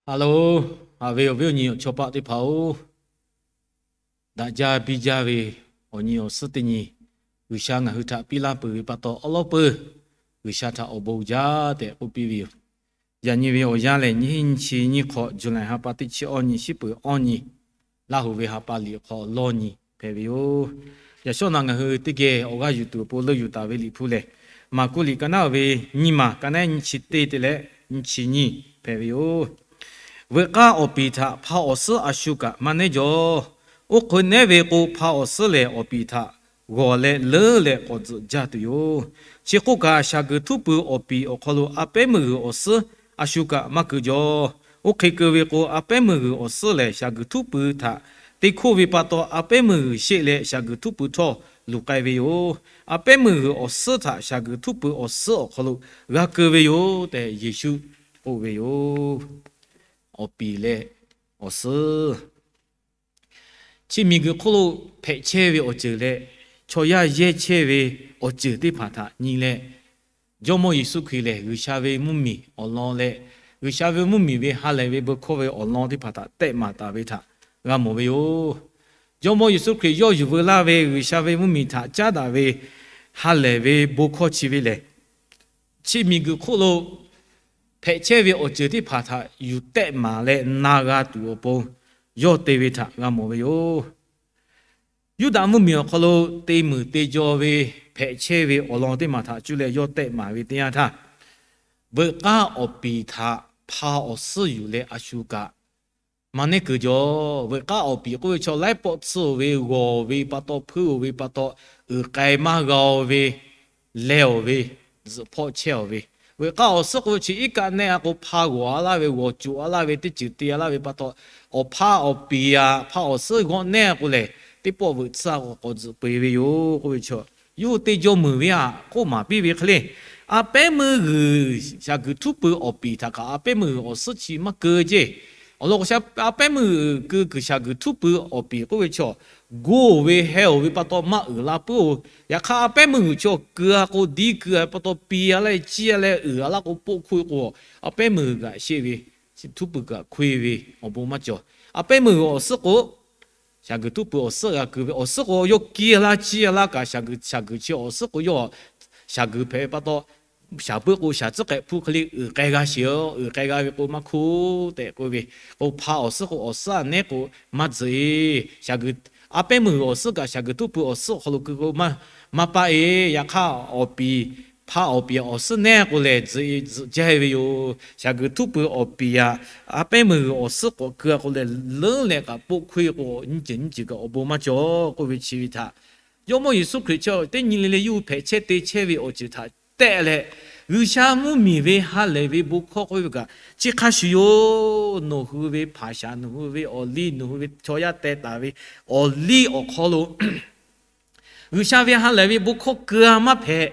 Hello, haꞈ ve awˬ viˉ awˬ nyi awˬ chawˇ paˆ teˇ hpaˍ-oˬ, daꞈ jaˇ biˇ jaˇ ve awˬ nyi awˬ suhˉ teˇ nyi, G'uiˬsha ngaˬ hui htaꞈ piˇ laˇ peuˬ ve pa taw, awˉ lawˉ peuˬ G'uiˬsha htaꞈ awˬ bon jaˇ tehꞈ k'oˆ piˇ ve yoˬ. Yaꞈ nyi ve awˬ yanˇ lehˬ, nyiˇ hinˉ nyiˇ chi nyiˇ hk'awꞈ, July ha pa teˇ chi awˇ nyi, shiˉ peuˍ awˇ nyi, Laˇhuˍ ve ha pa liꞈ hk'aw lawˇ nyi hpehꞈ ve yoˬ. Yaꞈ shawˉ naꞈ ngaˬ hui teˇ geh awˬ g'aˇ yuˬ tuˬ awˬ pon leuˆ yuˬ taˍ ve Liꞈ hpu lehˬ, Maˍkuˆ liꞈ ka naˉ ve nyiˇ maˬ, ka naˉ nyiˇ chi teˇ te leh nyiˇ chi nyiˇ hpehꞈ ve yoˬ. Veuꞈ k'aˇ awˬ piˍ htaꞈ hpa awˬ suhˉ a shu kaꞈ maˇ nehˉ jaw. Oˇ hk'e nehˉ ve k'o, hpa awˬ suhˉ lehˬ awˬ piˍ htaꞈ g'awˬ leh leuˉ leh k'awꞈ tzuhꞈ jaˇ tuˬ yoˬ. Chi k'oˆ kaꞈ, shaˍ guiˬ htuˉ pui awˬ piˍ awˬ hk'aw lo a pehˉ meuˇ g'uiˬ awˬ suhˉ a shu kaꞈ maˇ keu jaw. Oˇ hk'e keu ve k'o, a pehˉ meuˇ g'uiˬ awˬ suhˉ lehˬ shaˍ guiˬ htuˉ pui htaꞈ te hkoˇ ve pa taw, a pehˉ meuˇ g'uiˬ sheˆ leh shaˍ guiˬ htuˉ pui htawˇ luˬ k'ai ve yoˬ. A pehˉ meuˇ g'uiˬ awˬ suhˉ htaꞈ shaˍ guiˬ htuˉ pui awˬ suhˉ awˬ hk'aw lo g'a keu ve yoˬ tehꞈ Yeˍsuˆ k'oˆ ve yoˬ. Awˬ piˍ leh awˬ suhˉ. Chi miˬguiˬ hk'oˆ lo hpehꞈ chehˇ ve awˬ ceuˬ leh chaw yaˇ yehˇ chehˇ ve awˬ ceuˬ teˇ hpaˍ htaꞈ nyi leh, Jawˇmawˇ Yeˍsuˆ Hkriꞈ lehˬ G'uiˬsha ve mvuhˇmiˬ awˬ lawn leh G'uiˬsha ve mvuhˇmiˬ ve ha lehˬ ve bon hkawˇ ve awˬ lawn teˇ hpaˍ htaꞈ tehˆ maˍ taˍ ve htaꞈ g'a mawˬ ve yoˬ. Jawˇmawˇ Yeˍsuˆ Hkriꞈ yawˇ yuˬ veu laˇ ve G'uiˬsha ve mvuhˇmiˬ htaꞈ caˉ daꞈ ve ha lehˬ ve bon hkawˇ chi ve lehˬ, chi miˬguiˬ hk'oˆ lo hpehꞈ chehˇ ve awˬ ceuˬ teˇ hpaˍ htaꞈ yuˬ tehˆ maˍ leh na g'a tuˬ awˬ pon yawˇ te ve htaꞈ g'a mawˬ ve yoˬ. Yuˇdaꞈ mvuhˇmiˬ awˬ hk'aw lo te muiˬ te jaw ve hpehꞈ chehˇ ve awˬ lawn teˇ maˬ htaꞈ cuˇ leh yawˇ tehˆ maˍ ve teˇ yanˇ htaˇ, veuꞈ k'aˇ awˬ piˍ htaꞈ hpa awˬ suhˉ yuˬ leh a shu kaꞈ maˇ nehˉ keu jaw. Veuꞈ k'aˇ awˬ piˍ k'oˆ ve chaw laiˉ pawˆ tsuhˇ-oˬ ve, g'awˬ ve pa taw, hpuiˇ-oˬ ve pa taw, uiˍ k'ai maˇ g'a-oˬ ve, leh-oˬ ve, zuhꞈ hpawˆ chehˇ-oˬ ve. Veuꞈ k'aˇ awˬ suhˉ k'oˆ ve chi iˉ kaˆ nehˆ a k'o, hpa g'awˬ-a laˇ ve, g'awˬ coˬ-a laˇ ve, teˇ ceuˬ te-a laˇ ve pa taw, awˬ hpa awˬ piˍ aꞈ hpa awˬ suhˉ g'awˆ nehˉ k'o lehˬ, teˇ pawˆ veuꞈ tsuhˇ a k'o k'awꞈ tzuhꞈ peu-eˬ ve yoˬ k'oˆ ve chaw, yawˇ hui te jaw meuˍ ve aꞈ k'oˆ maˍ piˇ ve hk'e le. A pehˉ meuˇ g'uiˬ shaˍ guiˬ htuˉ pui awˬ piˍ htaꞈ kaꞈ a pehˉ meuˇ g'uiˬ awˬ suhˉ chi maˇ keu ceˇ. Awˬ lawn k'o, a pehˉ meuˇ g'uiˬ keu kuiˬ shaˍ guiˬ htuˉ pui awˬ piˍ k'oˆ ve chaw, goˇ-oˬ ve heh-oˬ ve pa taw maˇ uiˍ la puiˉ-oˬ. Yaꞈ hk'aˇ, a pehˉ meuˇ g'uiˬ chaw keu-a k'o, diˇ keu-a pa taw, pi-a leh ciˇ-a leh uiˍ-a laˇ k'o, poˆ hkoˇ ve k'o, a pehˉ meuˇ g'uiˬ kaꞈ sheˆ ve, htuˉ pui kaꞈ hkoˇ ve awˬ bon maˇ cawˬ. A pehˉ meuˇ g'uiˬ awˬ suhˉ k'o, shaˍ guiˬ htuˉ pui awˬ suhˉ g'a keu ve, awˬ suhˉ k'o yawˇ kiˇ-a laˇ ciˇ-a laˇ kaꞈ, shaˍ guiˬ, shaˍ guiˬ chi awˬ suhˉ k'o yawˇ shaˍ guiˬ hpehꞈ ve pa taw, shaˍ puiˉ k'o shaˍ tcuhˉ k'ehꞈ hpuˇ hk'e le uiˍ k'ai g'a sheˍ-oˬ. Uiˍ k'ai g'a ve k'o maˇ hkoˇ tehꞈ k'oˆ ve, k'o hpa awˬ suhˉ k'o awˬ suhˉ a nehˉ k'o maˇ tzuhꞈ-e. Shaˍ guiˬ, a pehˉ meuˇ g'uiˬ awˬ suhˉ kaꞈ shaˍ guiˬ htuˉ pui awˬ suhˉ awˬ hk'aw lo keu k'o maˇ, maˇ paˆ-e. Yaꞈ hk'aˇ, awˬ piˍ, hpa awˬ piˍ awˬ suhˉ nehˉ k'o lehˬ tzuhꞈ, tzuhꞈ jaˇ ve yoˬ. Shaˍ guiˬ htuˉ pui awˬ piˍ aꞈ, a pehˉ meuˇ g'uiˬ awˬ suhˉ k'awꞈ keu-a k'o lehˬ, leuˉ leh kaꞈ poˆ hkoˇ ve k'o, nyiˇ ceuˬ nyiˇ ceuˬ kaꞈ awˬ bon maˇ cawˬ k'oˆ ve chi ve htaꞈ Jawˇmawˇ Yeˍsuˆ Hkriꞈ chi teˇ nyi le le yawˇ hui hpehꞈ chehˇ te chehˇ ve awˬ ceuˬ htaꞈ tehˆ leh, G'uiˬsha mvuhˇmiˬ ve ha lehˬ ve bon hkawˇ k'oˆ ve kaꞈ chi hk'a shuˍ yoˬ. Nawˬ hui ve hpaˍ shaˍ, nawˬ hui ve awˬ liˇ, nawˬ hui ve chaw yaˇ teh taˍ ve awˬ liˇ awˬ hk'aw lo G'uiˬsha ve ha lehˬ ve bon hkawˇ keu-a maˇ hpehꞈ.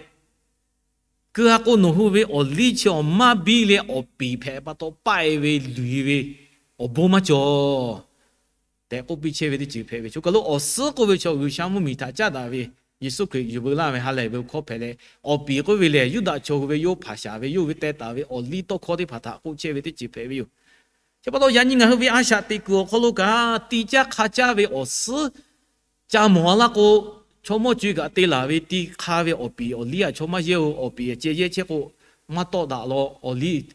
Keu-a k'o, nawˬ hui ve awˬ liˇ chi awˬ maˇ biˇ leh awˬ piˍ hpehꞈ pa taw, paˆ-e ve, luˬ-e ve, awˬ bon maˇ cawˬ tehꞈ k'oˆ piˇ chehˇ ve teˇ ceuˬ hpehꞈ ve. Choˬ kaˬ lo awˬ suhˉ k'oˆ ve chaw G'uiˬsha mvuhˇmiˬ htaꞈ caˉ daꞈ ve, Yeˍsuˆ Hkriꞈ yuˬ veu laˇ ve ha lehˬ ve bon hkawˇ hpehꞈ leh, awˬ piˍ k'oˆ ve lehˬ Yuˇdaꞈ chaw hui ve yawˇ hpaˍ shaˍ ve yawˇ ve teh taˍ ve awˬ liˇ tawˇ hkawˇ teˇ hpaˍ htaꞈ k'oˆ chehˇ ve teˇ ceuˬ hpehꞈ ve yoˬ. Chi pa taw yaꞈ nyi ngaˬ hui ve a shaꞈ teꞈ kuiˬ awˬ hk'aw lo kaꞈ ti caˇ hk'a caˇ ve awˬ suhˉ ca mawˬ-a laˇ k'o, chaw mawˇ co-e kaꞈ te laˬ ve ti hk'a ve awˬ piˍ awˬ liˇ aꞈ chaw maˇ yehˇ-oˬ. Awˬ piˍ aꞈ ceh yehˇ chehˇ k'o, maˇ tawˆ daꞈ law. Awˬ liˇ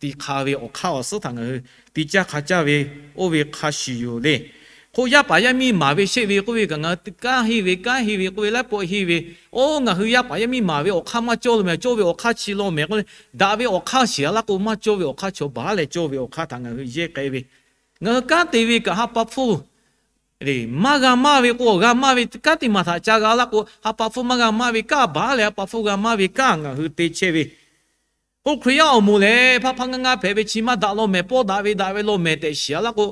ti hk'a ve awˬ hk'aˇ awˬ suhˉ htaꞈ ngaˬ hui ti caˇ hk'a caˇ ve oˇ ve hk'a shuˍ yoˬ le. Hk'o yaˇ paˍ yaˇ miˇ maˍ ve sheˆ ve k'oˆ ve kaꞈ, ngaˬ hui kanˉ henˇ ve kanˉ henˇ ve k'oˆ ve laiˉ pawˆ henˇ ve, oˇ ngaˬ hui yaˇ paˍ yaˇ miˇ maˍ ve awˬ hk'aˇ maˇ cawˇ lo mehˬ, cawˇ ve awˬ hk'aˇ chi law mehˬ k'oˆ leh, daꞈ ve awˬ hk'aˇ shiˍ-a laˇ k'o maˇ cawˇ ve awˬ hk'aˇ chaw baˬ leh cawˇ ve awˬ hk'aˇ htaꞈ ngaˬ hui yehˇ k'ai ve. Ngaˬ hui kanˉ te ve kaꞈ ha pa hpfuhˇ maˇ g'a maˇ ve k'o, g'a maˇ ve kanˉ teˇ maˬ htaꞈ ca g'a laˇ k'o, ha pa hpfuhˇ maˇ g'a maˇ ve kanˉ baˬ leh ha pa hpfuhˇ g'a maˇ ve kanˉ ngaˬ hui te chehˇ ve. Oˇ Hkriꞈ yaˇ awˬ moˍ lehˬ, hpaˇ hpaˇ ngaˇ ngaˇ hpehꞈ ve chi maˇ daꞈ law mehˬ, pawˇ daꞈ ve daꞈ ve law mehˬ tehꞈ shiˍ-a laˇ k'o,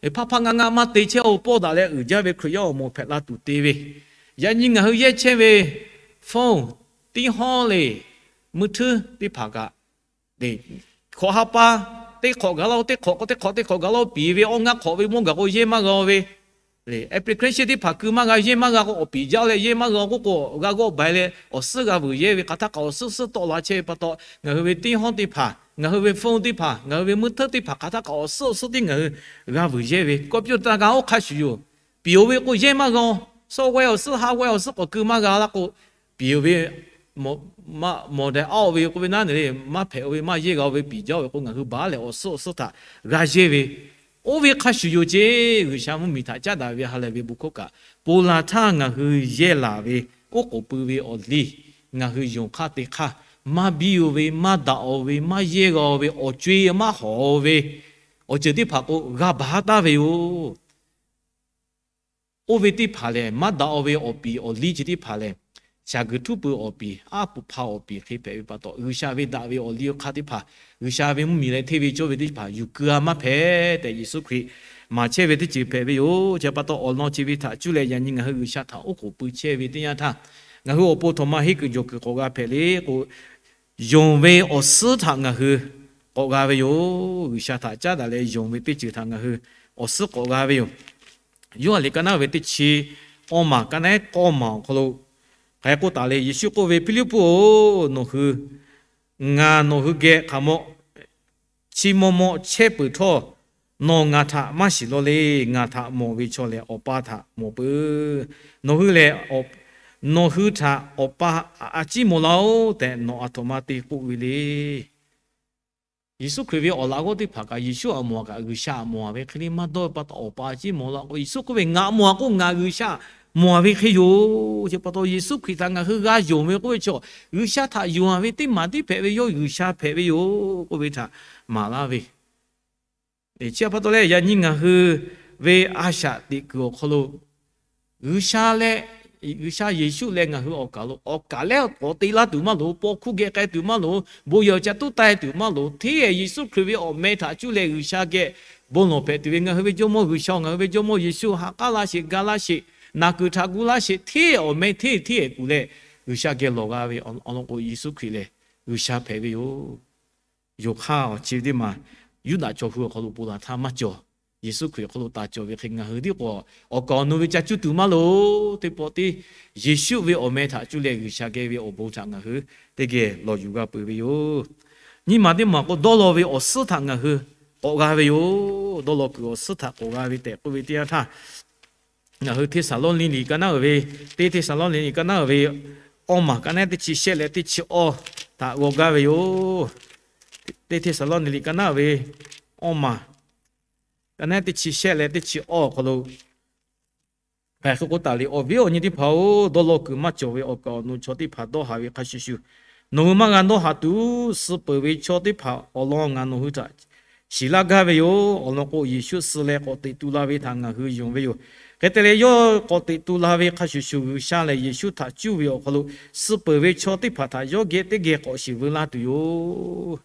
hpaˇ hpaˇ ngaˇ ngaˇ maˇ te chehˇ-oˬ. Pawˇ daꞈ leh uiˍ jaˇ ve Hkriꞈ yaˇ awˬ moˍ hpehꞈ la tuˬ te ve. Yaꞈ nyi ngaˬ hui yehˇ chehˇ ve hpfuhˇ, tiˉ hawˉ le, mui htuiˇ teˇ hpaˍ kaꞈ, hk'awꞈ ha pa teˇ hk'awꞈ gaˬ laˇ-oˬ, teˇ hk'awꞈ k'o teˇ hk'awꞈ teˇ hk'awꞈ gaˬ laˇ-oˬ, piˍ ve awˇ ngaˇ hk'awꞈ ve mawˇ gaˬ k'o yehˇ maˇ g'a ve, application teˇ hpaˍ keu maˇ g'a, yehˇ maˇ g'a k'o, awˬ piˍ jaˇ leh yehˇ maˇ g'a k'oˆ k'o, g'a g'awˆ baiˬ leh awˬ suhˉ g'a vuiˬ yehˇ ve hk'aˬ htaˇ kaꞈ awˬ suhˉ suhˉ tawˆ la chehˇ ve pa taw, ngaˬ hui ve teˇ hawˉ teˇ hpaˍ, ngaˬ hui ve phone teˇ hpaˍ, ngaˬ hui ve meuˇ hteuˇ teˇ hpaˍ hk'aˬ htaˇ kaꞈ awˬ suhˉ awˬ suhˉ tiˉ ngaˬ hui g'a vuiˬ yehˇ ve. Computer g'a oˇ hk'a shuˍ yoˬ. Piˍ-oˬ ve k'o yehˇ maˇ g'a, software awˬ suhˉ hardware awˬ suhˉ k'awꞈ keu maˇ g'a laˇ k'o, piˍ-oˬ ve modern-oˬ ve k'oˆ ve naˉ ne le, maˇ hpehꞈ-oˬ ve, maˇ yehˇ g'a-oˬ ve, piˍ jaˇ-oˬ ve k'o, ngaˬ hui baˬ leh awˬ suhˉ awˬ suhˉ htaꞈ g'a yehˇ ve. Oˇ ve hk'a shuˍ yoˬ ceˇ. G'uiˬsha mvuhˇmiˬ htaꞈ caˉ daꞈ ve ha lehˬ ve bon hkawˇ kaꞈ, ponˬ laˬ htaˇ ngaˬ hui yehˇ laˬ ve oˉ k'oˍ pui ve awˬ liˇ, ngaˬ hui yonˍ hk'aˇ te hk'aˇ, maˇ biˇ-oˬ ve, maˇ daꞈ-oˬ ve, maˇ yehˇ g'a-oˬ ve, awˬ co-e maˇ hawˍ-oˬ ve, awˬ ceuˬ teˇ hpaˍ k'o g'a baˬ haˉ taˍ ve yoˬ. Oˇ ve teˇ hpaˍ lehˬ, maˇ daꞈ-oˬ ve awˬ piˍ awˬ liˇ chi teˇ hpaˍ lehˬ, shaˍ guiˬ htuˉ pui awˬ piˍ, aˉ puˍ hpa awˬ piˍ hk'e hpehꞈ ve pa taw, G'uiˬsha ve daꞈ ve awˬ liˇ awˬ hk'aˇ teˇ hpaˍ, G'uiˬsha ve mvuhˇmiˬ leh hteˇ ve cawˇ ve teˇ hpaˍ yuˬ keu-a maˇ hpehꞈ tehꞈ, Yeˍsuˆ Hkriꞈ maˍ chehˇ ve teˇ ceuˬ hpehꞈ ve yoˬ. Chi pa taw awˬ lawn chi ve htaꞈ cuˇ leh yaꞈ nyi ngaˬ hui G'uiˬsha htaꞈ oˉ k'oˍ pui chehˇ ve teˇ yanˇ htaˇ, ngaˬ hui awˬ pon htawnˍ ma henˇ kuiˬ jawˬ kuiˬ k'awꞈ g'a hpehꞈ le k'o, yonˍ ve awˬ suhˉ htaꞈ ngaˬ hui k'awꞈ g'a ve yoˬ. G'uiˬsha htaꞈ caˉ daꞈ leh yonˍ ve teˇ ceuˬ htaꞈ ngaˬ hui awˬ suhˉ k'awꞈ g'a ve yoˬ. Yoˇhanˬ liꞈ ka naˉ ve teˇ chi awˇ maˬ ka naˉ k'awˇ maˬ awˬ hk'aw lo hk'aˬ hk'e k'oˆ taˍ le. Yeˍsuˆ k'oˆ ve, Hpiˇliˇpuˆ-oˬ, nawˬ hui, ngaˬ nawˬ hui geh hk'aˬ mawˆ chi maw maw chehˇ peuˬ htawˇ, nawˬ ngaˬ htaꞈ maˇ shiˍ law le. Ngaˬ htaꞈ mawˬ ve chaw lehˬ, Awˬ pa htaꞈ mawˬ peuˬ. Nawˬ hui lehˬ, nawˬ hui htaꞈ Awˬ pa a ciˉ mawˬ laˇ-oˆ tehꞈ, nawˬ aˬ htoꞈ ma te k'oˆ ve le. Yeˍsuˆ Hkriꞈ ve awˬ laꞈ g'awˇ teˇ hpaˍ kaꞈ Yeˍsuˆ aꞈ mawˬ-a kaꞈ G'uiˬsha aꞈ mawˬ-a ve hk'e le maˇ dawˇ ve pa taw, Awˬ pa a ciˉ mawˬ laˇ k'o, Yeˍsuˆ k'oˆ ve, Ngaˬ mawˬ-a k'o ngaˬ G'uiˬsha mawˬ-a ve hk'e yoˬ. Chi pa taw Yeˍsuˆ Hkriꞈ htaꞈ ngaˬ hui g'a yonˍ ve k'oˆ ve chaw, G'uiˬsha htaꞈ yonˍ-a ve teˇ maˬ tiˉ hpehꞈ ve yoˬ. G'uiˬsha hpehꞈ ve yoˬ k'oˆ ve htaꞈ maˍ laˇ ve. Chi pa taw leh, yaꞈ nyi ngaˬ hui ve a shaꞈ teꞈ kuiˬ awˬ hk'aw lo G'uiˬsha leh, G'uiˬsha Yeˍsuˆ leh ngaˬ hui awˬ kaˍ lo, awˬ kaˍ lehˬ k'awꞈ te laˇ tuˬ maˇ loˍ, paw hkuˇ geh k'ai tuˬ maˇ loˍ, bon yehˬ awˬ ca tuˉ taiˇ tuˬ maˇ loˍ, hteˇ Yeˍsuˆ Hkriꞈ ve awˬ meh htaꞈ cuˇ leh G'uiˬsha geh bon lawˬ hpehꞈ tuˬ ve, ngaˬ hui ve Jawˇmawˇ G'uiˬsha, ngaˬ hui ve Jawˇmawˇ Yeˍsuˆ, ha k'aˉ laˇ sheˍ, ga laˇ sheˍ, naˬ kuiˬ htaꞈ gu laˇ sheˍ, hteˇ awˬ meh hteˇ hteˇ kuˬ leh G'uiˬsha geh lawˬ g'a ve awˬ lawn k'o, Yeˍsuˆ Hkriꞈ lehˬ G'uiˬsha hpehꞈ ve yoˬ. Yonˍ hk'aˇ awˬ chi ve teˇ maˬ Yuˇdaꞈ chaw hui awˬ hk'aw lo ponˬ laˬ htaˇ maˇ cawˬ. Yeˍsuˆ Hkriꞈ awˬ hk'aw lo taˍ cawˬ ve hk'e ngaˬ hui tiˉ k'o, awˬ kaˍ awˬ nu ve ca cuˇ tuˬ maˇ loˍ. Teˇ pawˆ tiˉ Yeˍsuˆ ve awˬ meh htaꞈ cuˇ leh G'uiˬsha geh ve awˬ bon htaꞈ ngaˬ hui teˇ geh lawˬ yuˬ g'a peuˬ ve yoˬ. Nyiˇ maˬ teˇ maˬ k'o, dawˇ law ve awˬ suhˉ htaꞈ ngaˬ hui k'awꞈ g'a ve yoˬ. Dawˇ law kuiˬ awˬ suhˉ htaꞈ k'awꞈ g'a ve tehꞈ k'oˆ ve teˇ yanˇ htaˇ, ngaˬ hui Hteˇsaˍlawˇniˆ liꞈ ka naˉ uiˍ ve, teˇ Hteˇsaˍlawˇniˆ liꞈ ka naˉ uiˍ ve awˇ maˬ ka naˉ teˇ chi shehˆ leh teˇ chi awˇ htaꞈ g'aw gaˇ ve yoˬ. Teˇ Hteˇsaˍlawˇniˆ liꞈ ka naˉ uiˍ ve awˇ maˬ ka naˉ teˇ chi shehˆ leh teˇ chi awˇ awˬ hk'aw lo hk'aˬ hk'e k'oˆ taˍ le, Awˬ viˉ awˬ nyi teˇ hpaˍ-oˬ, dawˇ law kuiˬ maˇ cawˬ ve awˬ kaˍ awˬ nu chaw teˇ hpaˍ dawˇ haˍ ve hk'a shuˍ shuˍ, nawˬ hui maˇ g'a dawˇ haˍ tuˬ, suh peuˬ ve chaw teˇ hpaˍ awˬ lawn ngaˬ nawˬ hui htaꞈ shiˍ laˇ gaˇ ve yoˬ. Awˬ lawn k'o, Yeˍsuˆ suh leh k'awꞈ teꞈ tu la ve htaꞈ ngaˬ hui yonˍ ve yoˬ. Hk'e te leh, yawˇ k'awꞈ teꞈ tu la ve hk'a shuˍ shuˍ, G'uiˬsha lehˬ Yeˍsuˆ htaꞈ cuˇ ve awˬ hk'aw lo suh peuˬ ve chaw teˇ hpaˍ htaꞈ yawˇ geh teˇ geh k'awꞈ shiˍ veu laˇ tuˬ yoˬ.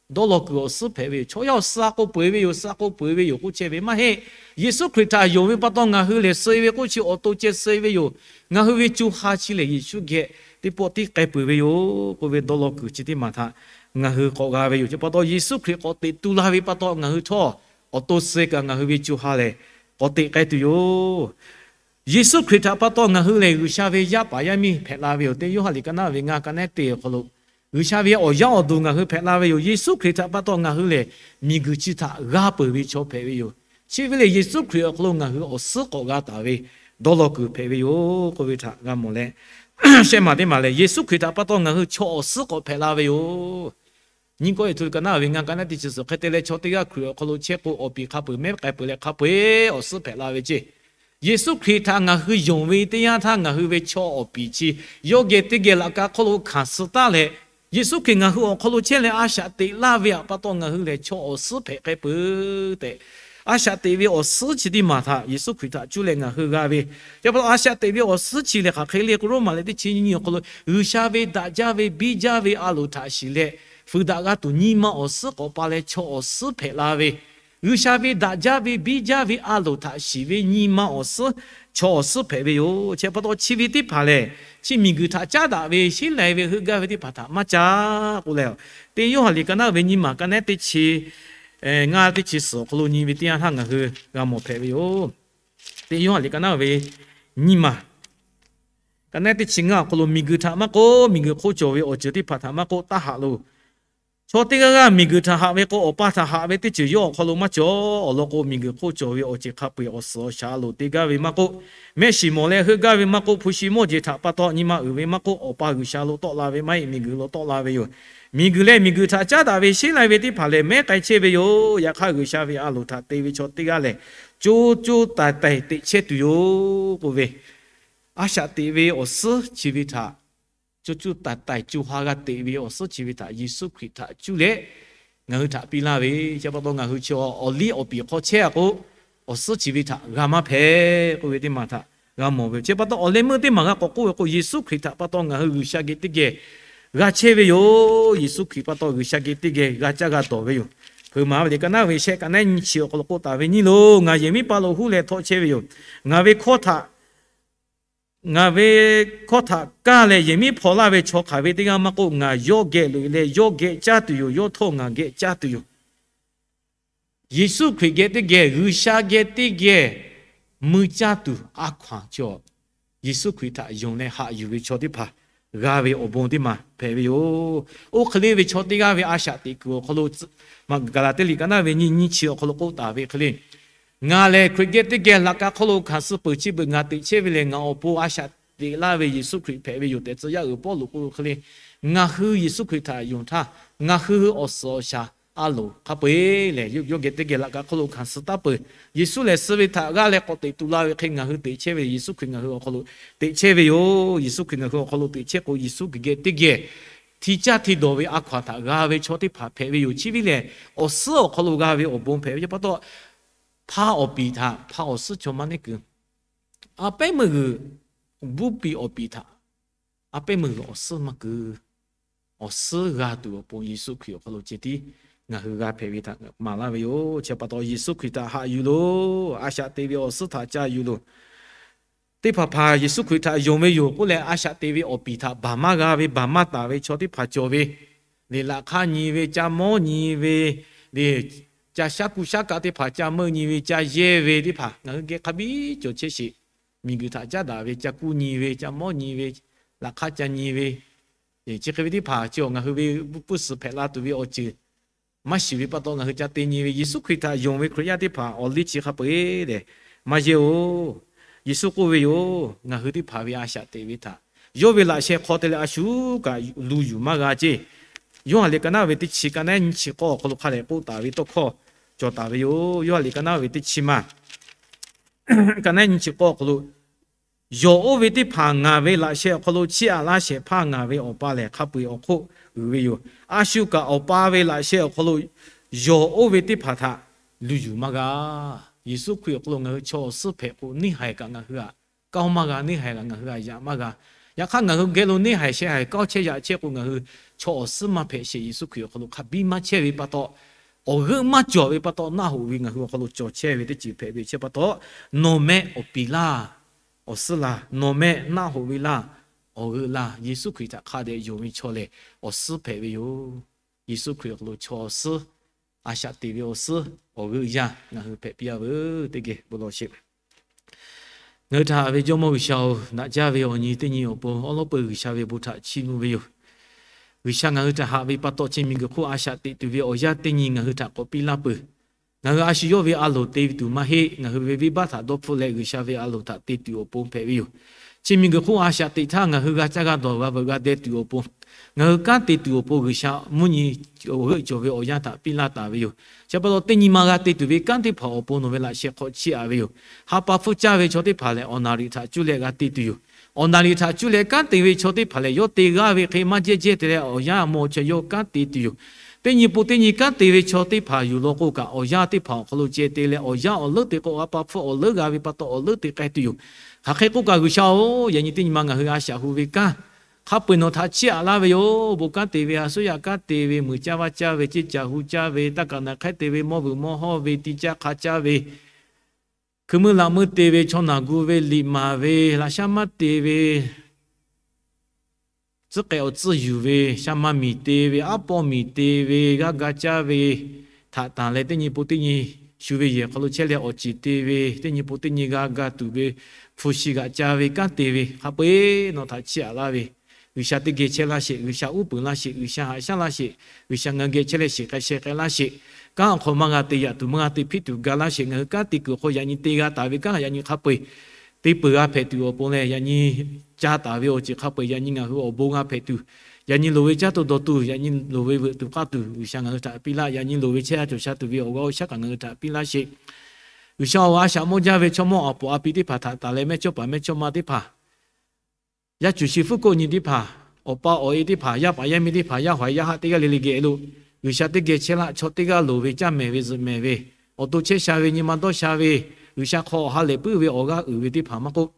Dawˇ law kuiˬ awˬ suhˉ hpehꞈ ve yoˬ. Chaw yaˇ awˬ suh a k'o peu-eˬ ve yoˬ, suh a k'o peu-eˬ ve yoˬ k'oˆ chehˇ ve maˇ heˆ. Yeˍsuˆ Hkriꞈ htaꞈ yonˍ ve pa taw, ngaˬ hui lehˬ suh-e ve k'oˆ chi awˬ to ceh suh-e ve yoˬ. Ngaˬ hui ve co ha chi lehˬ Yeˍsuˆ geh teˇ pawˆ tiˉ k'ai peuˬ ve yoˬ k'oˆ ve dawˇ law kuiˬ chi teˇ maˬ htaꞈ ngaˬ hui k'awꞈ g'a ve yoˬ. Chi pa taw, Yeˍsuˆ Hkriꞈ k'awꞈ teꞈ tu la ve pa taw, ngaˬ hui htawˇ awˬ to suh-e kaꞈ ngaˬ hui ve co ha lehˬ k'awꞈ teꞈ k'ai tuˬ yoˬ. Yeˍsuˆ Hkriꞈ htaꞈ pa taw ngaˬ hui lehˬ G'uiˬsha ve yaˇ paˍ yaˇ miˇ hpehꞈ la ve yoˬ tehꞈ, Yoˇhanˬ liꞈ ka naˉ ve ngaˇ ka naˉ teˇ awˬ hk'aw lo, G'uiˬsha ve awˬ yaˇ awˬ duˬ ngaˬ hui hpehꞈ la ve yoˬ. Yeˍsuˆ Hkriꞈ htaꞈ pa taw ngaˬ hui lehˬ miˬguiˬ chi htaꞈ g'a peuˬ ve chaw hpehꞈ ve yoˬ. Chi ve lehˬ, Yeˍsuˆ Hkriꞈ awˬ hk'aw lo ngaˬ hui awˬ suhˉ k'awꞈ g'a taˍ ve dawˇ law kuiˬ hpehꞈ ve yoˬ k'oˆ ve htaꞈ g'a mawˬ leh, shehˆ maˬ teˇ maˬ lehˬ, Yeˍsuˆ Hkriꞈ htaꞈ pa taw ngaˬ hui chaw awˬ suhˉ k'awꞈ hpehꞈ la ve yoˬ. Nyiˇ Kawˇrenˍhtuˆ ka naˉ ve ngaˇ ka naˉ teˇ chi suhˍ, hk'e te leh chaw teˇ g'aˇ Hkriꞈ awˬ hk'aw lo chehˇ k'o, awˬ piˍ hk'a peu-eˬ mehˉ k'ai peuˬ leh hk'a peu-eˬ awˬ suhˉ hpehꞈ la ve ceˇ. Yeˍsuˆ Hkriꞈ htaꞈ ngaˬ hui yonˍ ve teˇ yanˇ htaˇ, ngaˬ hui ve chaw awˬ piˍ chi yawˇ geh teˇ geh laꞈ ka hk'oˆ lo hkanˍ suh taˉ leh, Yeˍsuˆ Hkriꞈ ngaˬ hui awˬ hk'aw lo chehˇ leh a shaꞈ teꞈ laˇ ve pa taw, ngaˬ hui lehˬ chaw awˬ suhˉ hpehꞈ k'ai peuˬ tehꞈ, a shaꞈ teꞈ ve awˬ suhˉ chi teˇ maˬ htaꞈ Yeˍsuˆ Hkriꞈ htaꞈ cuˇ leh ngaˬ hui g'a ve, chi pa taw a shaꞈ teꞈ ve awˬ suhˉ chi lehˬ hk'aˬ hk'e le k'o, Roˉmaꞈ liꞈ teˇ chi nyiˇ awˬ hk'aw lo G'uiˬsha ve daꞈ jaˇ ve biˇ jaˇ ve a loˍ htaꞈ shiˍ leh, fuiˍ daꞈ g'a tuˬ nyi ma awˬ suhˉ k'awꞈ pa leh chaw awˬ suhˉ hpehꞈ la ve, G'uiˬsha ve daꞈ jaˇ ve biˇ jaˇ ve a loˍ htaꞈ shiˍ ve nyi ma awˬ suhˉ, chaw awˬ suhˉ hpehꞈ ve yoˬ. Chi pa taw chi ve teˇ hpaˍ lehˬ, chi miˬguiˬ htaꞈ caˉ daꞈ ve sheˉ lai ve heuˆ gaˇ ve teˇ hpaˍ htaꞈ maˇ caˉ k'oˆ leh, teˇ Yoˇhanˬ liꞈ ka naˉ ve nyiˇ maˬ ka naˉ teˇ chi ngaˇ teˇ chi suhˍ awˬ hk'aw lo nyi ve teˇ yanˇ htaˇ ngaˬ hui g'a mawˬ hpehꞈ ve yoˬ. Teˇ Yoˇhanˬ liꞈ ka naˉ ve nyiˇ maˬ, ka naˉ teˇ chi ngaˇ awˬ hk'aw lo, miˬguiˬ htaꞈ maˇ k'oˆ, miˬguiˬ hk'oˆ cawˬ ve awˬ ceuˬ teˇ hpaˍ htaꞈ maˇ k'oˆ, taˇ haꞈ loˬ. Chaw teˇ g'aˇ g'aˇ miˬguiˬ htaꞈ haꞈ ve k'o, Awˬ pa htaꞈ haꞈ ve teˇ ceuˬ yawˇ awˬ hk'aw lo maˇ cawˬ. Awˬ lawn k'o, miˬguiˬ hk'oˆ cawˬ ve awˬ ceuˬ hk'a peu-eˬ awˬ suhˍ awˬ shaˍ a loˍ te gaˇ ve maˇ k'oˆ, mehˆ shiˍ mawˬ leh heuˆ gaˇ ve maˇ k'oˆ, hpu shi mawˇ jeˬ htaꞈ pa taw nyi ma uiˍ ve maˇ k'oˆ, Awˬ pa G'uiˬsha lo tawˆ la ve maˇ heˆ, miˬguiˬ lo tawˆ la ve yoˬ. Miˬguiˬ leh miˬguiˬ htaꞈ caˉ daꞈ ve sheˉ lai ve teˇ hpaˍ lehˬ, mehˉ k'ai chehˇ ve yoˬ. Yaꞈ hk'aˇ, G'uiˬsha ve a loˍ htaꞈ te ve chaw teˇ g'aˇ lehˬ, co co taiˍ taiˍ teꞈ chehˇ tuˬ yoˬ k'oˆ ve, a shaꞈ teꞈ ve awˬ suhˉ chi ve htaꞈ co co taiˍ taiˍ co ha g'a teꞈ ve awˬ suhˉ chi ve htaꞈ Yeˍsuˆ Hkriꞈ htaꞈ cuˇ leh ngaˬ hui htaꞈ piˇ laˇ ve. Chi pa taw ngaˬ hui chi awˬ liˇ awˬ piˍ hk'aw chehˇ a k'o, awˬ suhˉ chi ve htaꞈ g'a maˇ hpehꞈ k'oˆ ve teˇ maˬ htaꞈ g'a mawˬ ve yoˬ. Chi pa taw awˬ leh meuˇ teˇ maˬ g'a k'awꞈ k'oˆ ve k'o, Yeˍsuˆ Hkriꞈ htaꞈ pa taw ngaˬ hui G'uiˬsha geh teˇ geh g'a chehˇ ve yoˬ. Yeˍsuˆ Hkriꞈ pa taw G'uiˬsha geh teˇ geh g'a caˇ g'a dawˬ ve yoˬ. Hpeuꞈ maˍ ve liꞈ ka naˉ ve shehˆ, ka naˉ nyiˇ chi awˬ hk'aw lo k'oˆ taˍ ve, Nyiˇ loˬ, ngaˬ yehˬ miˉ paˇ lo huˉ leh htawˆ chehˇ ve yoˬ. Ngaˬ ve hkawˇ htaꞈ ngaˬ ve hkawˇ htaꞈ kaˇ leh yehˬ miˉ hpaw laˇ ve chaw hk'aˬ ve teˇ g'aˇ maˇ k'oˆ, ngaˬ yawˇ geh loꞈ e leh yawˇ geh caˇ tuˬ yoˬ. Yawˇ htawˇ ngaˬ geh caˇ tuˬ yoˬ. Yeˍsuˆ Hkriꞈ geh teˇ geh, G'uiˬsha geh teˇ geh mui caˇ tuˬ a hkaw-anˬ chaw, Yeˍsuˆ Hkriꞈ htaꞈ yonˍ leh haꞈ yuˬ ve chaw teˇ hpaˍ g'a ve awˬ bon teˇ maˬ hpehꞈ ve yoˬ. Oˇ hk'e le ve chaw teˇ g'aˇ ve a shaꞈ teꞈ kuiˬ awˬ hk'aw lo, Gaˍlaˍtiˆ liꞈ ka naˉ ve nyiˇ, nyiˇ chi awˬ hk'aw lo k'oˆ taˍ ve hk'e le, Ngaˬ lehˬ Hkriꞈ geh teˇ geh laꞈ ka hk'oˆ lo hkanˍ suh peuˬ. Chi beuꞈ ngaˬ teꞈ chehˇ ve lehˬ, ngaˬ awˬ pon a shaꞈ teꞈ laˇ ve Yeˍsuˆ Hkriꞈ hpehꞈ ve yoˬ tehꞈ tcuh yaˇ uiˍ Pawˇluꞈ k'oˆ ve hk'e le, ngaˬ hui Yeˍsuˆ Hkriꞈ htaꞈ yonˍ htaˇ, ngaˬ hui awˬ suhˍ awˬ shaˍ a loˍ hk'a peu-eˬ lehˬ, yawˇ geh teˇ geh laꞈ ka hk'oˆ lo hkanˍ suh taˉ peuˬ. Yeˍsuˆ lehˬ suh ve htaꞈ g'aˇ leh k'awꞈ teꞈ tu la ve hk'e ngaˬ hui teꞈ chehˇ ve, Yeˍsuˆ Hkriꞈ ngaˬ hui awˬ hk'aw lo teꞈ chehˇ ve yoˬ. Yeˍsuˆ Hkriꞈ ngaˬ hui awˬ hk'aw lo teꞈ chehˇ k'o, Yeˍsuˆ Hkriꞈ geh teˇ geh hti caˇ hti dawˬ ve a hkaw-anˬ htaꞈ g'a ve chaw teˇ hpaˍ hpehꞈ ve yoˬ. Chi ve lehˬ, awˬ suhˉ awˬ hk'aw lo g'a ve awˬ bon hpehꞈ ve pa taw, hpa awˬ piˍ htaꞈ hpa awˬ suhˉ chaw maˇ neˉ kuiˬ, a pehˉ meuˇ g'uiˬ buˇ piˇ awˬ piˍ htaꞈ a pehˉ meuˇ g'uiˬ awˬ suhˉ maˇ kuiˬ, awˬ suhˉ g'a tuˬ awˬ pon Yeˍsuˆ Hkriꞈ awˬ hk'aw lo ceh tiˉ ngaˬ hui g'a hpehꞈ ve htaꞈ maˍ laˇ ve yoˬ. Chi pa taw Yeˍsuˆ Hkriꞈ htaꞈ haꞈ yuˬ loˬ. A shaꞈ te ve awˬ suhˉ htaꞈ ca yuˬ loˬ. Teˇ hpaˍ hpaˍ Yeˍsuˆ Hkriꞈ htaꞈ yonˍ ve yoˬ k'oˆ leh, a shaꞈ te ve awˬ piˍ htaꞈ baˬ maˇ g'a ve, baˬ maˇ taˍ ve chaw teˇ hpaˍ cawˬ ve, liꞈ laꞈ hk'aˇ nyi ve, ca mawˉ nyi ve, liꞈ ca shaˉ kuˇ shaˉ kaˆ teˇ hpaˍ ca meuˆ nyi ve, ca yehˇ ve teˇ hpaˍ ngaˬ hui geh hk'a biˉ cawˬ chehˇ sheˍ. Miˬguiˬ htaꞈ caˉ daꞈ ve ca kuˇ nyi ve, ca mawˉ nyi ve, laꞈ hk'aˇ ca nyi ve, chi hk'e ve teˇ hpaˍ chi ngaˬ hui ve puˇ suhˍ hpehꞈ la tuˬ ve awˬ ceuˬ maˇ shiˍ ve pa taw, ngaˬ hui ca te nyi ve Yeˍsuˆ Hkriꞈ htaꞈ yonˍ ve Hkriꞈ yaˇ teˇ hpaˍ awˬ liˇ chi hk'a peu-eˬ lehˬ, maˇ yehˇ-oˬ. Yeˍsuˆ k'oˆ ve yoˬ. Ngaˬ hui teˇ hpaˍ ve a shaꞈ teꞈ ve htaꞈ yawˇ ve laꞈ sheh hk'aw te leh a shu kaꞈ lu yuˬ maˇ g'a ceˇ. Yoˇhanˬ liꞈ ka naˉ ve teˇ chi, ka naˉ nyiˇ chi k'awˇ awˬ hk'aw lo hk'a dehꞈ k'oˆ taˍ ve tawˇ hkawˇ cawˬ taˍ ve yoˬ. Yoˇhanˬ liꞈ ka naˉ ve teˇ chi maˬ, ka naˉ nyiˇ chi k'awˇ awˬ hk'aw lo, Yawˬ oˇ ve teˇ hpaˍ ngaˬ ve laꞈ sheh awˬ hk'aw lo chiˇ aꞈ laˇ shehˍ hpaˇ ngaˬ ve Awˬ pa lehˬ, hk'a peu-eˬ awˬ hk'oˆ uiˍ ve yoˬ. A shu kaꞈ Awˬ pa ve laꞈ sheh awˬ hk'aw lo yawˬ oˇ ve teˇ hpaˍ htaꞈ lu yuˬ maˇ g'a. Yeˍsuˆ Hkriꞈ awˬ hk'aw lo ngaˬ hui chaw awˬ suhˉ hpehꞈ k'o, neˇ haiˬ kaꞈ ngaˬ hui htaꞈ kaoˇ maˇ g'a, neˇ haiˬ kaꞈ ngaˬ hui htaꞈ yaꞈ maˇ g'a. Yaꞈ hk'aˇ, ngaˬ hui geh lo neˇ haiˬ sheh haiˬ kaoˇ chehˇ yaꞈ chehˇ k'o, ngaˬ hui chaw awˬ suhˉ maˇ hpehꞈ sheˍ. Yeˍsuˆ Hkriꞈ awˬ hk'aw lo hk'a biˇ maˇ chehˇ ve pa taw, awˬ g'euˆ maˇ cawˬ ve pa taw, naˆ hoꞈ ve ngaˬ hui awˬ hk'aw lo cawˬ chehˇ ve teˇ ceuˬ hpehꞈ ve chi pa taw, nawˬ meh awˬ piˍ laˇ, awˬ suhˉ laˇ. Nawˬ meh naˆ hoꞈ ve laˇ, awˬ g'euˆ laˇ. Yeˍsuˆ Hkriꞈ htaꞈ hk'a dehꞈ yonˍ ve chaw lehˬ, awˬ suhˉ hpehꞈ ve yoˬ. Yeˍsuˆ Hkriꞈ awˬ hk'aw lo chaw awˬ suhˉ a shaꞈ teꞈ ve awˬ suhˉ awˬ g'euˆ yaˇ ngaˬ hui hpehꞈ piˇ-a veuˬ. Teˇ geh bon lawˬ sheˍ. Ngaˬ hui htaꞈ ve Jawˇmawˇ G'uiˬsha-oˬ, naꞈ jaˇ ve awˬ nyi teˇ nyi awˬ pon awˉ lawˉ peu G'uiˬsha ve bon htaꞈ chiˇ mvuh ve yoˬ. G'uiˬsha ngaˬ hui htaꞈ haꞈ ve pa taw, chi miˬguiˬ hk'oˆ a shaꞈ teꞈ tuˬ ve awˬ yanˇ teˇ nyi ngaˬ hui htaꞈ k'awꞈ piˇ laˇ peuˬ. Ngaˬ hui a shu yawˇ ve a loˍ te tuˬ maˇ heˆ. Ngaˬ hui ve venˇbaˆ htaꞈ dawˇ hpfuhˆ leh G'uiˬsha ve a loˍ htaꞈ te tuˬ awˬ pon hpehꞈ ve yoˬ. Chi miˬguiˬ hk'oˆ a shaꞈ teꞈ htaˇ ngaˬ hui g'a caˇ g'a dawˬ g'a veuꞈ g'a deh tuˬ awˬ pon, ngaˬ hui kanˉ te tuˬ awˬ pon G'uiˬsha mvuhˇ nyi awˬ g'euˆ cawˬ ve awˬ yanˇ htaꞈ piˇ laˇ taˍ ve yoˬ. Chi pa taw teˇ nyi ma g'a te tuˬ ve kanˉ teˇ hpaˍ awˬ pon nawˬ ve laꞈ sheh hk'aw chiˇ aꞈ ve yoˬ. Ha pa hpfuhˇ caˇ ve chaw teˇ hpaˍ lehˬ, awˬ naˍ riˍ htaꞈ cuˇ leh g'a te tuˬ yoˬ. Awˬ naˍ riˍ htaꞈ cuˇ leh kanˉ te ve chaw teˇ hpaˍ lehˬ, yawˇ te g'aˇ ve hk'e maˇ jehˇ jehˇ te leh awˬ yanˇ mawˬ chaw yawˇ kanˉ te tuˬ yoˬ. Teˇ nyi pon teˇ nyi kanˉ te ve chaw teˇ hpaˍ yuˬ law k'o kaꞈ, awˬ yanˇ teˇ hpaˍ awˬ hk'aw lo ceh te leh awˬ yanˇ awˬ leuˉ te k'o, ha pa hpfuhˇ awˬ leuˉ g'a ve pa taw awˬ leuˉ te k'ai tuˬ yoˬ. Hk'aˬ hk'e k'oˆ kaꞈ G'uiˬsha-oˬ, yaꞈ nyi teˇ nyi ma ngaˬ hui a shaꞈ hu ve kanˉ hk'a peu-eˬ nawˬ htaꞈ chiˇ aꞈ laˇ ve yoˬ. Bon kanˉ te ve, a suˉ yaꞈ kanˉ te ve, muiˬ caˇ vaˇ caˇ ve, ceˇ caˬ hu caˇ ve, taˇ kaꞈ naˬ hk'ehˉ te ve, mawˇ vuiˬ mawˇ hawˇ ve, tiˇ caˇ hk'a caˇ ve, hkui meuˇ laꞈ meuˇ te ve, chaw naˬ gu ve, liꞈ maˍ ve, laꞈ shaˉ maˇ te ve, tcuhˉ k'ai awˬ tcuhˇ yuˬ ve, shaˉ maˇ miˬ te ve, aˉ pawˇ miˬ te ve, g'aˇ ga caˇ ve, htaꞈ tanˬ leh teˇ nyi pon teˇ nyi shu ve yehˬ hk'aw lo chehˇ leh awˬ ceˬ te ve, teˇ nyi pon teˇ nyi g'a ga tuˬ ve, hpu shi g'aꞈ ca ve kanˉ te ve hk'a peu-eˬ nawˬ htaꞈ chiˇ aꞈ laˇ ve, G'uiˬsha teˇ geh chehˇ laˇ sheˍ, G'uiˬsha uˉ peunˍ laˇ sheˍ, G'uiˬsha haꞈ shaˉ laˇ sheˍ, G'uiˬsha ngaˬ hui geh chehˇ leh sheˍ k'ai sheh k'ai laˇ sheˍ. Kanˉ awˬ hk'aw maˇ g'a te yaꞈ tuˬ, maˇ g'a te hpiˇ tuˬ ga laˇ sheˍ. Ngaˬ hui kanˉ te kuiˬ awˬ hk'aw yaꞈ nyi te g'a taˍ ve kanˉ yaꞈ nyi hk'a peu-eˬ te peuˬ g'a hpehꞈ tuˬ awˬ pon leh, yaꞈ nyi ca taˍ ve awˬ ceuˬ hk'a peu-eˬ yaꞈ nyi ngaˬ hui awˬ bon g'a hpehꞈ tuˬ, yaꞈ nyi loˍ ve caˇ tuˬ dawˬ tuˬ, yaꞈ nyi loˍ ve veuꞈ tuˬ k'aˇ tuˬ G'uiˬsha ngaˬ hui htaꞈ piˇ laˇ. Yaꞈ nyi loˍ ve chehˇ sha cawˬ sha tuˬ ve awˬ g'aˇ awˬ shaˉ kaꞈ ngaˬ hui htaꞈ piˇ laˇ sheˍ. G'uiˬsha-oˬ, a shaꞈ mawˇ jaˇ ve chaw mawˇ awˬ poˍ a pi teˇ hpaˍ htaꞈ taˍ leh mehˇchawˇpaˍ mehˇchawˇma teˇ hpaˍ, yaˇ cuˬ shi fuˉ koˆ nyi teˇ hpaˍ, awˬ pa awˬ e teˇ hpaˍ, yaˇ paˍ yaˇ miˇ teˇ hpaˍ, yaˇ haꞈ yaˇ haˆ teˇ g'aˇ le le geh lo, G'uiˬsha teˇ geh chehˇ laˇ. Chaw teˇ g'aˇ loˍ ve, caˇ mehˍ ve, zuhꞈ mehˍ ve, awˬ to chehˇ sha ve, nyi ma dawˇ sha ve, G'uiˬsha hk'aw awˬ ha lehˬ puiˉ ve awˬ g'aˇ uiˍ ve teˇ hpaˍ maˇ k'oˆ,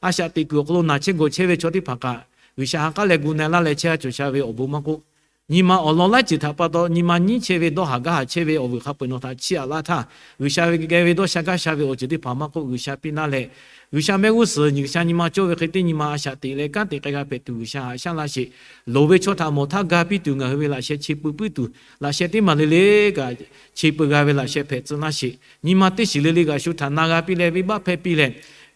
a shaꞈ teꞈ kuiˬ awˬ hk'aw lo naˬ chehˇ gawˬ chehˇ ve chaw teˇ hpaˍ kaꞈ, G'uiˬsha ha k'aˉ leh gu na-e laˇ leh chehˇ sha cawˬ sha ve awˬ bon maˇ k'oˆ, nyi ma awˬ lawn laiˉ ceuˬ htaꞈ pa taw nyi ma nyiˉ chehˇ ve, dawˇ haˍ gaˇ haˍ chehˇ ve awˬ vuiˬ hk'a peu-eˬ nawˬ htaꞈ chiˇ aꞈ laˇ htaˇ, G'uiˬsha ve geh ve dawˇ sha gaˇ sha ve awˬ ceuˬ teˇ hpaˍ maˇ k'oˆ, G'uiˬsha piˇ laˇ leh, G'uiˬsha mehˆ g'uˇ suhˍ nyi G'uiˬsha nyi ma cawˇ ve hk'e teˇ nyi ma a shaꞈ teꞈ leh kanˉ te k'ai g'a hpehꞈ tuˬ G'uiˬsha haꞈ shaˉ laˇ sheˍ. Loˍ ve chaw htaꞈ mawˬ htaˇ ga piˇ tuˬ, ngaˬ hui ve laꞈ sheh che pui puiˉ tuˬ, laꞈ sheh teˇ maˬ le le kaꞈ che pui g'a ve laꞈ sheh hpehꞈ tcuh laˇ sheˍ. Nyi ma teˇ shiˍ le le kaꞈ shu htaꞈ na g'a piˇ leh, venˇbaˆ hpehˇ piˇ leh,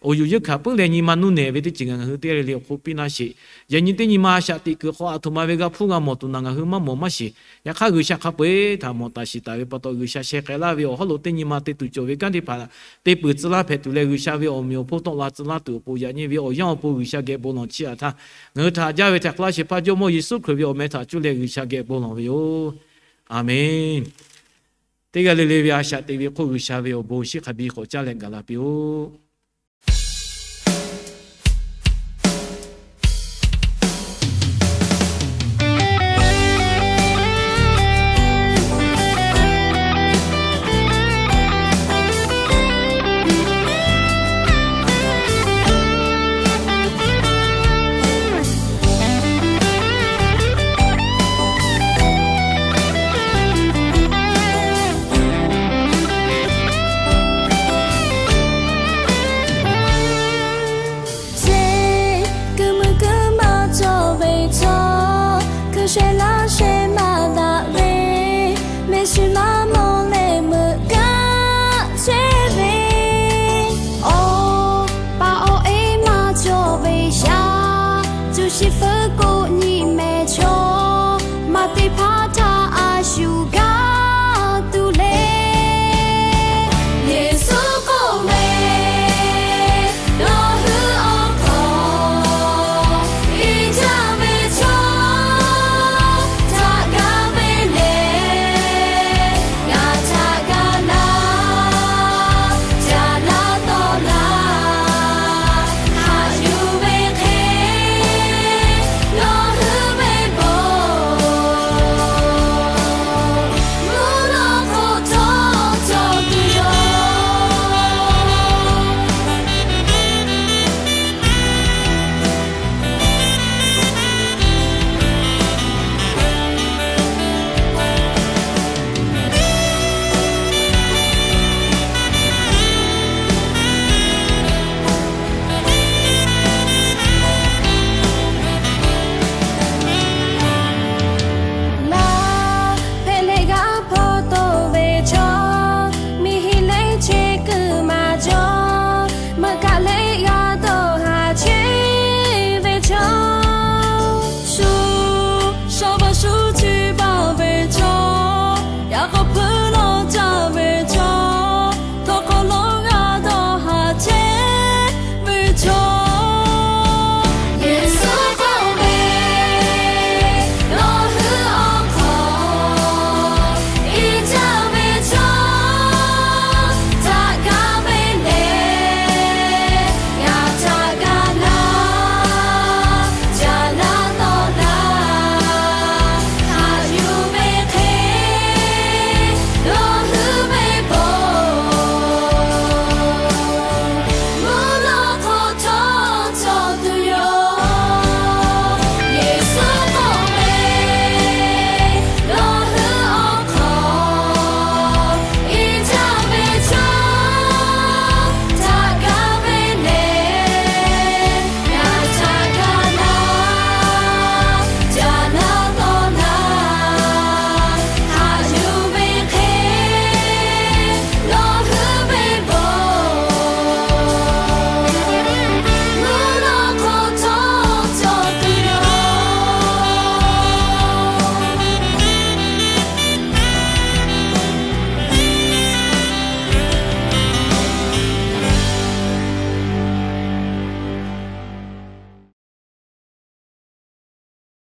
awˬ yuˬ yeunˇ hkanˍ puiˉ leh nyi ma nuˇ nehˬ ve teˇ ceuˬ ngaˬ hui teˇ g'aˇ le le awˬ hk'oˆ piˇ laˇ sheˍ. Yaꞈ nyi teˇ nyi ma a shaꞈ teꞈ kuiˬ hk'aw aˬ htoꞈ ma ve g'a hpuˇ g'a mawˬ tuˬ naˬ ngaˬ hui maˇ mawˬ maˇ shiˍ. Yaꞈ hk'aˇ G'uiˬsha hk'a peu-eˬ htaꞈ mawˬ taˍ shiˍ taˍ ve pa taw, G'uiˬsha sheh k'ai laˇ ve awˬ hawˉ lo teˇ nyi ma te tuˬ cawˬ ve kanˉ teˇ hpaˍ te peuˬ tcuh laˇ hpehꞈ tuˬ leh, G'uiˬsha ve awˬ meꞈ awˬ hponˇ tawˆ la tcuh laˇ tuˬ awˬ pon, yaꞈ nyi ve awˬ yanˇ awˬ pon G'uiˬsha geh bon lawˬ chiˇ aꞈ htaˇ, ngaˬ hui htaꞈ jaˇ ve htaꞈ hk'a laˇ sheˍ hpaˇ Jawˇmawˇ Yeˍsuˆ Hkriꞈ ve awˬ meh htaꞈ cuˇ leh G'uiˬsha geh bon lawˬ ve yoˬ. Aˬmenˍ. Teˇ g'aˇ le le ve a shaꞈ teꞈ ve hk'oˆ G'uiˬsha ve awˬ bon shiˉ hk'a biˇ k'awꞈ caˇ leh gaˬ la piˇ-oˆ.